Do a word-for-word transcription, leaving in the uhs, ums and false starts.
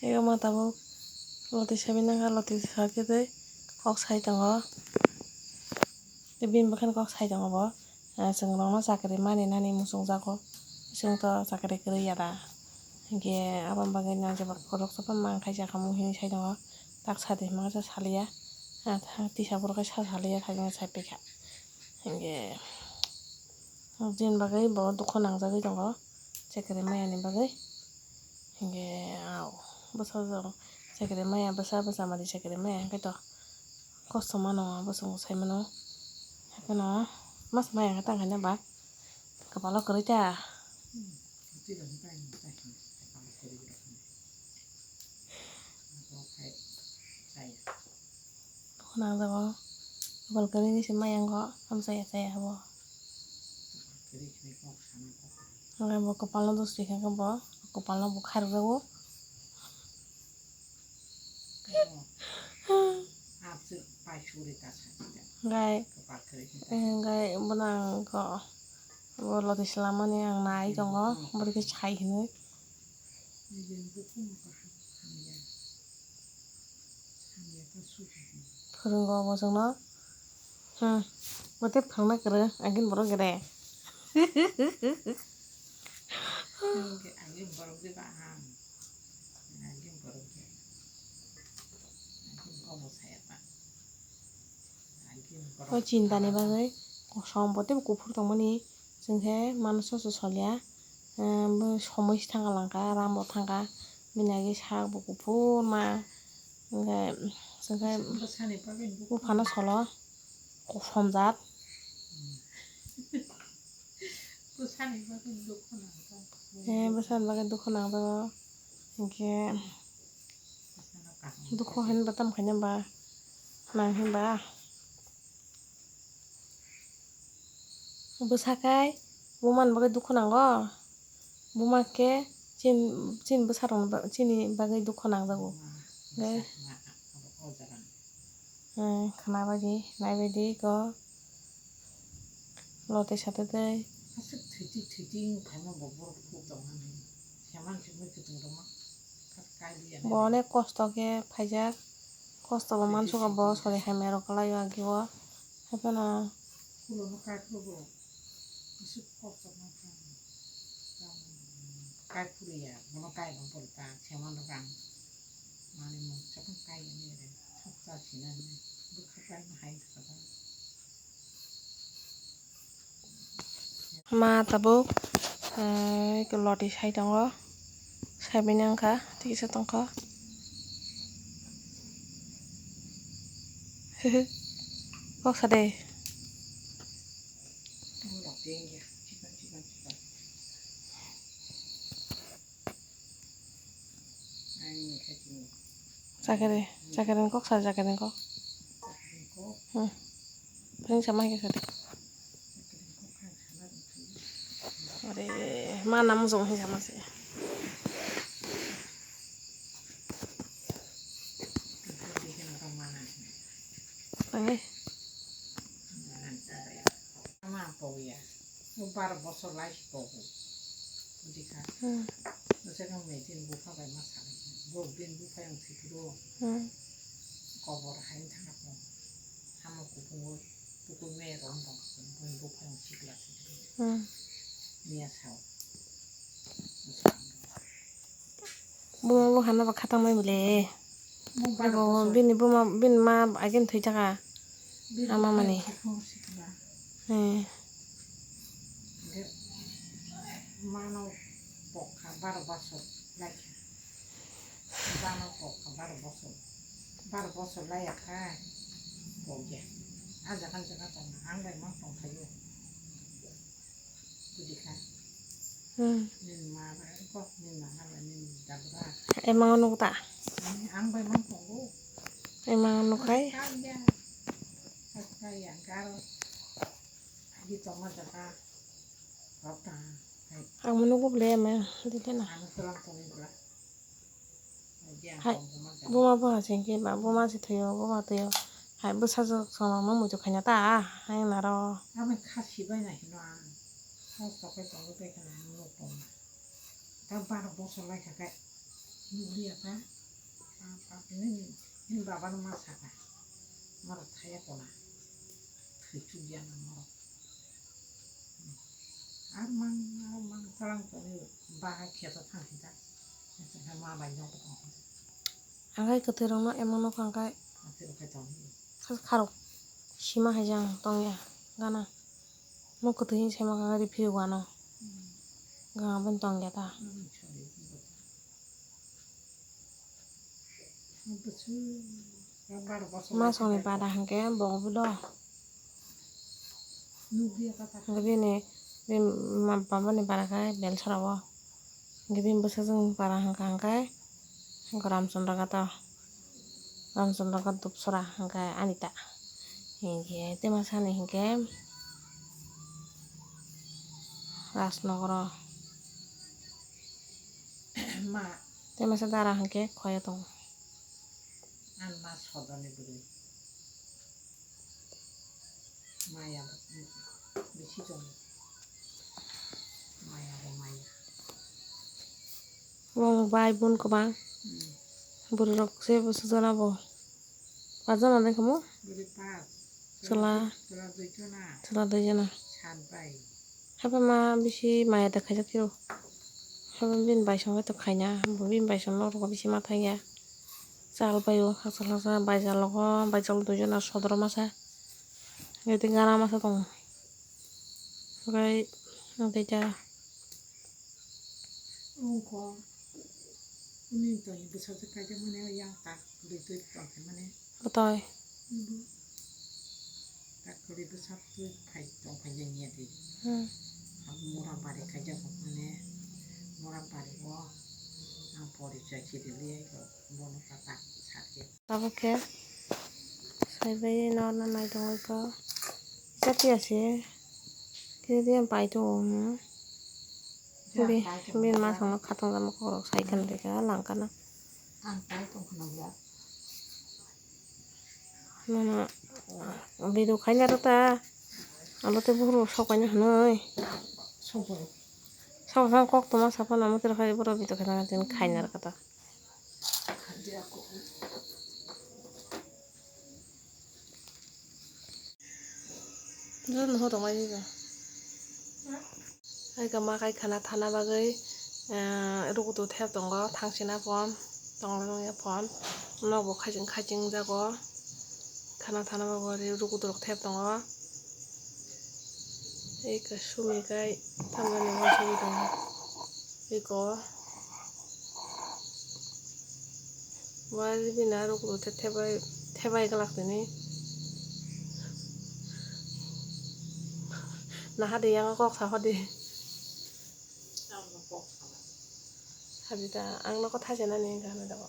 Ego ma tabuk loti sabi nangkha, loti sakhe tei kok sai tongo. Tei bini bwkhani kok sai tongo bo. Ah, chwng rokno chakri mani nani muchungjago. Chwng to chakri kwrwi ya da. Hinkhe aboni bagwi no jeba khoroksa phano mang khaijak khamu hinwi sai tongo. Tak sa de hwnba khe saliya. Ah, tisa borok khe sa saliya, thajino sai paikha. Hinkhe. Jin bagwi bo dukhu nangjagwi tongo, chakri maya ni bagwi. Hinkhe, ah, bwsa rok chakri maya, bwsa, bwsa mari chakri maya hinkhe to kosto mano, bwskango sai mano. Haikhe no masa maya hinkhe tang khaina ba kwpalo kwrwi ta. Dukhu nangjago. Kwpal kwrwi ni se maya wngkha, hamsa ya chaya bo. Hwnkhai bo kwpal no dos rikha khe bo, kwpal no bo khairokjago. Hwnkhai, hwnkhai bwna wngkha, bo loti swlamani ang nai tongo, bwrwi khe sai hinwi. Phwrwngo bo chwngno. Hmm. Bo tei phwrwngna kwrwi, agini borok gede. Agini borok de ba ang. Agini borok de. Agini obo saya ba. Agini borok. O chintani bagwi kosom bo tei kuphur tongmani. Chwng khe mano soso soliya, eh, bo somoi se thangka langkha, ram bo thangkha, bini age sak bo kuphur ma, hwnkhe, hwnkhe buphano solo kosom jat. Eh, bwsani bagwi dukhu nangjago, hinkhe dukhu hinba tamo khaina ba nang hinba. Bwsa khai buma ni bagwi dukhu nango. Buma khe chin-, chini bwsa rokni ba-, chini bagwi dukhu nangjago. Hwnkhe, eh, khwna bai di, nai bai di kok. Lotwi satwi twi. Bo onek kosto khe phaijak. Kosto bo mansukha bo sori hamya rok kwlai o agi o. Haiphano. Ma tabuk, eh, loti sai tongo, saibini wngkha, tikisa tongkha. Kok sa de. Chakri, chakri kok sa, chakri kok. Hmm. Pring sama ke sari. Are, ma nam jong hi sama se. Tangai. Baro bosor lai si pogo. Bujikha. Hmm. Bwswk ang meeting bupha bai ma sanai. Bo bini bupha yang sikiro. Hmm. Kobor hai thangkha po. Samo kupungo, kupung me rom bong. Bini bupha yang sikla sikiro. Hmm. Miya sao. Buma bo hana ba khatang mai bole. Bini buma, bini ma agin thwi thaka. Ama mani. Eh. Mano pokha baro bosor lai kha. Mano pokha baro bosor. Baro bosor lai kha. Pokya. Aja kan jaga tong ang bai ma tong khayo. Bujikha. Hmm. Nini ma bai kok nini ma bai nini dabra. Emang nuk ta. Ang bai ma tong. Emang nuk hai. Kaya. Kaya garo. Di tong ma jaga. Ang mano go ble ma dile na. Hai, buma bo hasing ke ba, buma se thoyo, buma thoyo. Hai bwsa jok sono no muitu khaina ta, hai naro. Abo kha sibai na hino ang. Kha sokai tongo bai khana ang nuk tong. Ta bar bosor lai kha kai. Nukliya ta, pa, pa, nini, nini baba no ma saka, norok thaya kona, thwi chukya na norok. Ar mang, ar mang, thalang tongwi, baha kheto thang hinta, ma bai nogo tong hinta. Ang hai kwtwi rokno emang nokha ang khai. Ang twi rok khai tong hinta. Kha-, kharok. Sima hai jang tongya gana. Mo kwtwi hin sema kha gari phirok ano. Hmm. Gana bini tongya ta. Hmm, sorry. Bwswk bar bosor. Ma songni pada hwnkhe bo bulo. Nukliya kata. Hwnkhe bini, bini ma-, baba ni bara khe Belsora o. Hwnkhe bini bwsajwk ni bara hwnkha hwnkhe Ramchandra Ghat o. Ramchandra Ghat Dupsora hwnkhe Anita. Hwnkhe tei masa ni hwnkhe Rajnagar o. Ma. Tei masa dara hwnkhe khoya tongo. Ang ma sodorni bwrwi. Maya bisi tongo. Maya bo maya. Omo bai bun kwbang. Hmm. Bwrwi rok se bwsajana bo. Pajana de kamo? Bwrwi pas. Chwla. Chwla dui jona. Chwla dui jona. Sat bai. Haiphano bisi maya da khaijak phiro. Haiphano bini bai song bai to khaina. Bo bini bai song norok bisi ma thangya. Chal bai o, hakchal hakchal bai chal logo, bai chal dui jona sodro masa. Tei gana masa tongo. Tei, tei ta. Ungko, uni toni bwsajwk kaijakmani o yang tak kwrwi twi tongkhaimani. Bwtwi. Bo tak kwrwi bwsa twi phai tongphai ya di. Hmm. Abo mura bari kaijakmani, mura bari o ang porichoi khibili bono ta tak sakhe. Abo khe saibai norna naitongwi kho. Kisa phiya se khe diyan pai tongo, hmm. Bini masongno khatungjakma kokrok sai kheno rega langkana. Nono video khaina rwta. Abo tei buphuru sok kaina hwnwi. Sok kok tongma saphano amo tei khai borok video khaina tini khaina rwkha ta. Joto no hotok mai diba. Hai khe ma khai khana thana bagwi, eh, rukutu thep tongo, thangsina phone, tongla nungya phone, nok bo khaching khaching jago, khana thana bagwi rukutu rok thep tongo. Eko sumi kai tamjani uansugwi tongo. Eko uari bini aro kuru te thebai, thebai glak tini. Naha de yang kok sa hodi. Hadi ta ang nokho thaisa nani wngkha hwnwi tongo.